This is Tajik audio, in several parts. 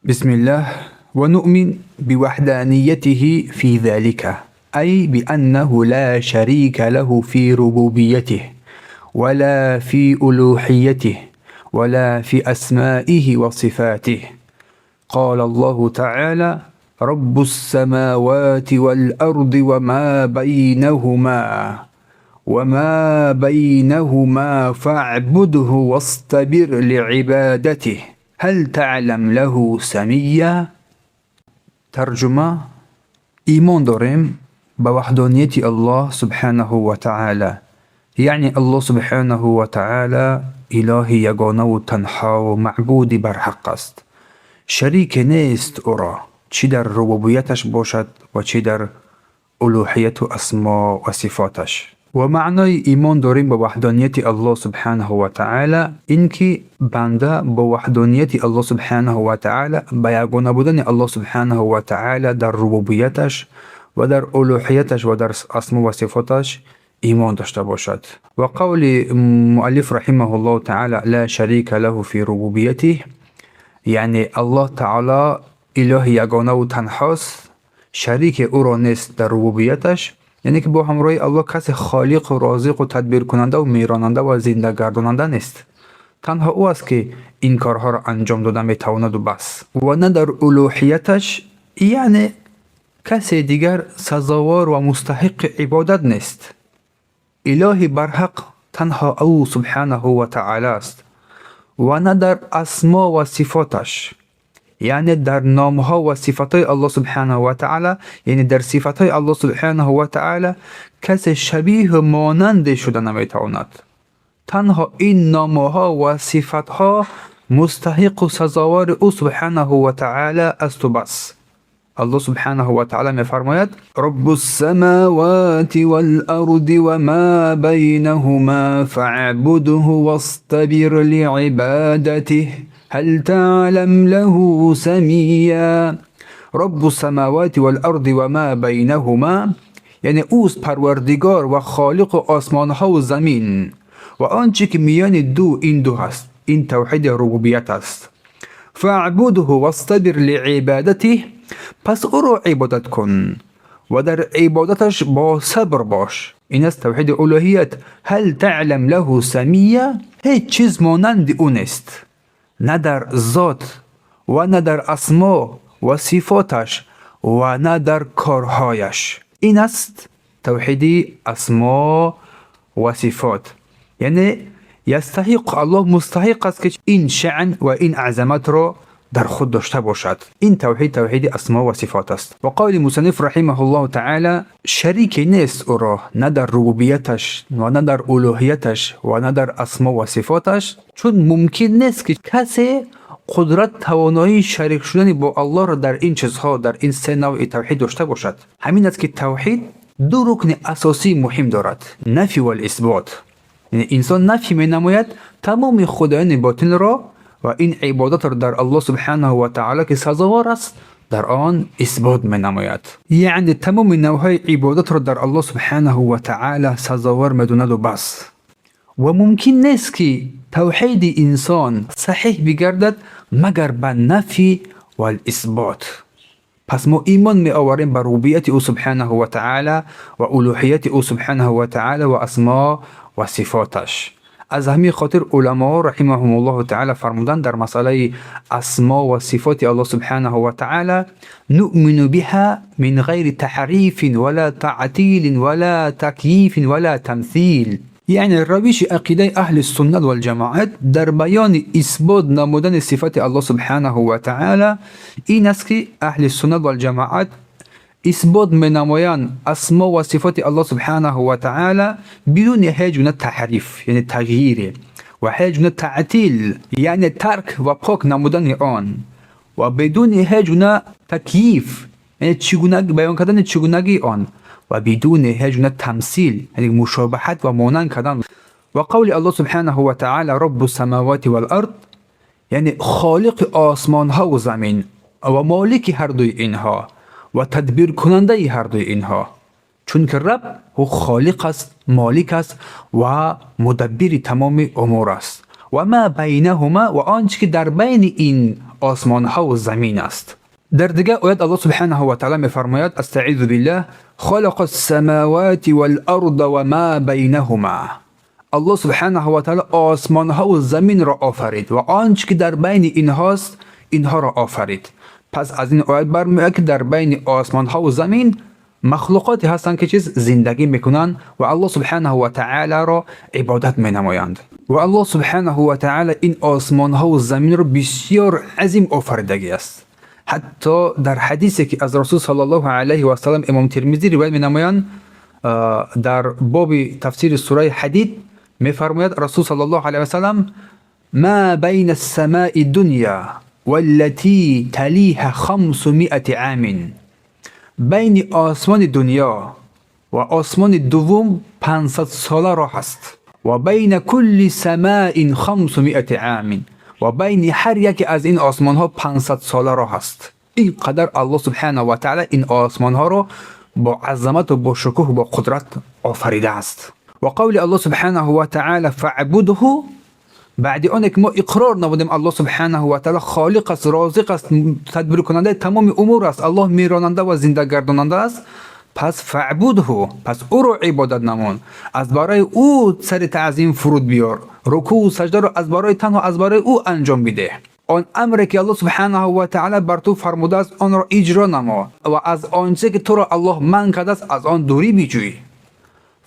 بسم الله. ونؤمن بوحدانيته في ذلك، أي بأنه لا شريك له في ربوبيته ولا في ألوهيته ولا في أسمائه وصفاته. قال الله تعالى: رب السماوات والأرض وما بينهما وما بينهما فاعبده واصطبر لعبادته، هل تعلم له سميا. Тарҷума: имон дорем ба ваҳдонияти Аллоҳ субҳанаҳу ва таъала, яъне Аллоҳ субҳанаҳу ва таъала илоҳи ягонаву танҳову маъбуди барҳақ аст, шарике нест ӯро, чӣ дар рубубияташ бошад ва чӣ дар улӯҳияту асмо ва сифоташ. Ва маънои имон дорем ба ваҳдонияти Аллоҳ субҳанаҳу ва таъала ин ки банда бо ваҳдонияти Аллоҳ субҳанаҳу ва таъала, ба ягона будани Аллоҳ субҳанаҳу ва таъала дар рубубияташ ва дар улӯҳияташ ва дар асмо ва сифоташ имон дошта бошад. Ва қавли муаллиф раҳимаҳуллоҳу таъала: ла шарика лаҳу фи рубубиятиҳ, яъне Аллоҳ таъало илоҳи ягонаву танҳост, шарике ӯро нест дар рубубияташ, яъне ки бо ҳамроҳи Аллоҳ касе холиқу розиқу тадбиркунандаву меронанда ва зиндагардонанда нест, танҳо ӯ аст, ки ин корҳоро анҷом дода метавонаду бас. Ва на дар улӯҳияташ, яъне касе дигар сазовор ва мустаҳиқи ибодат нест, илоҳи барҳақ танҳо ӯ субҳанаҳу ва таъала аст. Ва на дар асмо ва сифоташ, яъне дар номҳо ва сифатҳои Аллоҳ субҳанаҳу ва таъала, яъне дар сифатҳои Аллоҳ субҳанаҳу ва таъала касе шабиҳу монанде шуда наметавонад, танҳо ин номҳо ва сифатҳо мустаҳиқу сазовори ӯ субҳанаҳу ва таъала асту бас. Аллоҳ субҳанаҳу ва таъала мефармояд: رب السماوات والأرض وما بينهما فاعبده واصطبر لعبادته، هل تعلم له سميا. رب السماوات والأرض وما بينهما, яъне ӯст парвардигор ва холиқу осмонҳову замин ва он чӣ ки миёни ду ин ду ҳаст. Ин тавҳиди рубубият аст. فاعبده واصطبر لعبادته, пас ӯро ибодат кун ва дар ибодаташ бо сабр бош. Ин аст тавҳиди улӯҳият. هل تعلم له سميا, ҳеҷ чиз монанди ӯ нест, на дар зот ва на дар асмо ва сифоташ ва на дар корҳояш. Ин аст тавҳиди асмо ва сифот, яъне يستحق, Аллоҳ мустаҳиқ аст, ки ин шаън ва ин азаматро дар худ дошта бошад. Ин тавҳид тавҳиди асмо ва сифот аст. Ва қавли мусанниф раҳимаҳуллоҳу таъала: шарике нест ӯро на дар рубубияташ ва на дар улӯҳияташ ва на дар асмо ва сифоташ, чун мумкин нест, ки касе қудрат, тавоноии шарик шудани бо Аллоҳро дар ин чизҳо, дар ин се навъи тавҳид дошта бошад. Ҳамин аст, ки тавҳид ду рукни асосии муҳим дорад: нафи вал исбот. Яъне инсон нафи менамояд тамоми худоёни ботилро ва ин ибодатро дар Аллоҳ субҳанаҳу ва таъала, ки сазовор аст, дар он исбот менамояд, яъне тамоми навъҳои ибодатро дар Аллоҳ субҳанаҳу ва таъала сазовор медонаду бас. Ва мумкин нест, ки тавҳиди инсон саҳиҳ бигардад, магар ба нафи вал исбот. Пас мо имон меоварем ба рубубияти ӯ субҳанаҳу ва таъала ва улӯҳияти ӯ субҳанаҳу ва таъала ва асмо ва сифоташ. Аз ҳамин хотир уламоҳо раҳимаҳумуллоҳу таъала фармуданд дар масъалаи асмо ва сифоти Аллоҳ субҳанаҳу ва таъала: نؤمن بها من غير تحريف ولا تعطيل ولا تكييف ولا تمثيل. Яъне равиши ақидаи аҳли суннат валҷамоат дар баёни исбот намудани сифати Аллоҳ субҳанаҳу ва таъала ин аст, ки аҳли суннат валҷамоат исбот менамоянд асмо ва сифоти Аллоҳ субҳанаҳу ва таъала бидуни ҳеҷ гуна таҳриф, яъне тағйире, ва ҳеҷ гуна таътил, яъне тарк ва пок намудани он, ва бидуни ҳеҷ гуна такйиф, яъне чигуна баён кардани чигунагии он, ва бидуни ҳеҷ гуна тамсил, яъне мушобаҳат ва монанд кардан. Ва қавли Аллоҳ субҳанаҳу ва таъала: رب السماوات والأرض, яъне холиқи осмонҳову замин ва молики ҳардуи инҳо ва тадбиркунандаи ҳардуи инҳо, чунки раб ӯ холиқ аст, молик аст ва мудаббири тамоми умур аст. وما بينهما, ва он чӣ ки дар байни ин осмонҳо ва замин аст. Дар дигар оят Аллоҳ سبحانه وتعالى мефармояд: أستعيذ بالله، خلق السماوات والأرض وما بينهما. Аллоҳ سبحانه وتعالى осмонҳо ва заминро офарид ва он чӣ ки дар байни инҳост, инҳоро офарид. Пас аз ин оят бармеояд, ки дар байни осмонҳо ва замин махлуқоте ҳастанд, ки чиз зиндагӣ мекунанд ва Аллоҳ سبحانه وتعالى ро ибодат менамоянд. Ва Аллоҳ سبحانه وتعالى ин осмонҳо ва заминро бисёр азим офаридагӣ аст. Ҳатто дар ҳадисе, ки аз Расул صلى الله عليه وسلم имом Термизӣ ривоят менамоянд, дар боби тафсири сураи Ҳадид мефармояд Расул صلى الله عليه وسلم: ما بين السماء الدنيا والتي تليها 500 عام. Байни осмони дунё ва осмони дуввум 500 сола роҳ аст. وبين كل سماء 500 عام. Ва байни ҳар яке аз ин осмонҳо 500 сола роҳ аст. Ин қадар Аллоҳ سبحانه وتعالى ин осмонҳоро бо азамату бо шукӯҳ, бо қудрат офаридааст. Ва қавли Аллоҳ سبحانه وتعالى فاعبده. Баъди оне ки мо иқрор намудем, Аллоҳ سبحانه وتعالى холиқ аст, розиқ аст, тадбиркунандаи тамоми умур аст, Аллоҳ миронанда ва зиндагардонанда аст, пас فاعبده, пас ӯро ибодат намон, аз барои ӯ сари таъзим фуруд биёр, рукӯъу саҷдаро аз барои, танҳо аз барои ӯ анҷом бидеҳ. Он амре ки Аллоҳ سبحانه وتعالى бар ту фармудааст, онро иҷро намо ва аз он чизе ки туро Аллоҳ манъ кардааст, аз он дурӣ биҷӯй.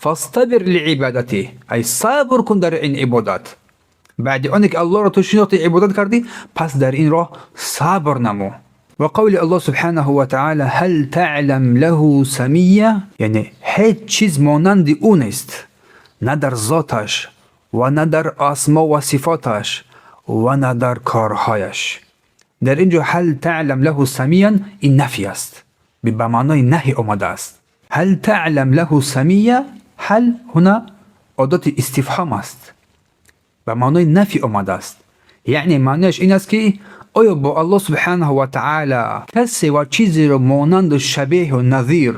فاصطبر لعبادته, ай сабр кун дар ин ибодат. Баъди оне ки Аллоҳро ту шинохти, ибодат кардӣ, пас дар ин роҳ сабр намо. Ва қавли Аллоҳ سبحانه وتعالى هل تعلم له سميا, яъне ҳеҷ чиз монанди ӯ нест, на дар зоташ ва на дар асмо ва сифоташ ва на дар корҳояш. Дар ин ҷо هل تعلم له سميا ин нафй аст, ба маънои наҳй омадааст. هل تعلم له سميا, هل هنا одоти истифҳом аст, ба маънои нафй омадааст. Яъне маънояш ин аст, ки оё бо Аллоҳ سبحانه وتعالى касе ва чизеро монанду шабеҳу назир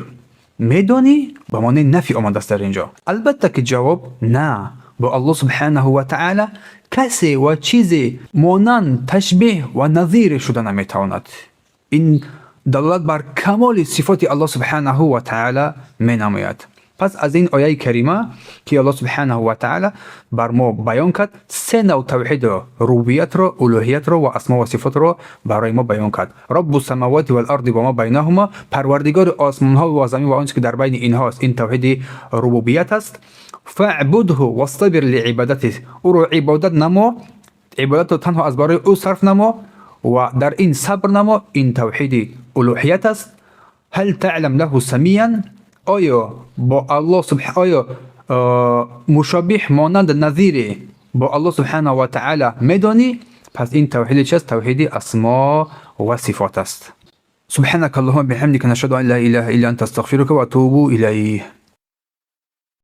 медонӣ? Ба маънои нафй омадааст дар ин ҷо. Албатта ки ҷавоб на, бо Аллоҳ سبحانه وتعالى касе ва чизе монанд, ташбеҳ ва назире шуда наметавонад. Ин далолат бар камоли сифоти Аллоҳ سبحانه وتعالى менамояд. Пас аз ин ояи карима, ки Аллоҳ سبحانه وتعالى бар мо баён кард се нав тавҳидро: рубубиятро, улӯҳиятро ва асмо ва сифотро барои мо баён кард. رب السماوات والأرض وما بينهما, парвардигори осмонҳо ва замин ва он чизе ки дар байни инҳост, ин тавҳиди рубубият аст. فاعبده واصطبر لعبادته, ӯро ибодат намо, ибодатро танҳо аз барои ӯ сарф намо ва дар ин сабр намо, ин тавҳиди улӯҳият аст. هل تعلم له سميا, оё бо Аллоҳ, оё мушобиҳ, монанд, назире бо Аллоҳ سبحانه وتعالى медонӣ? Пас ин тавҳиди чи аст? Тавҳиди асмо ва сифот аст. سبحانك اللهم بحمدك، نشهد أن لا إله إلا أنت، أستغفرك وأتوب إليه.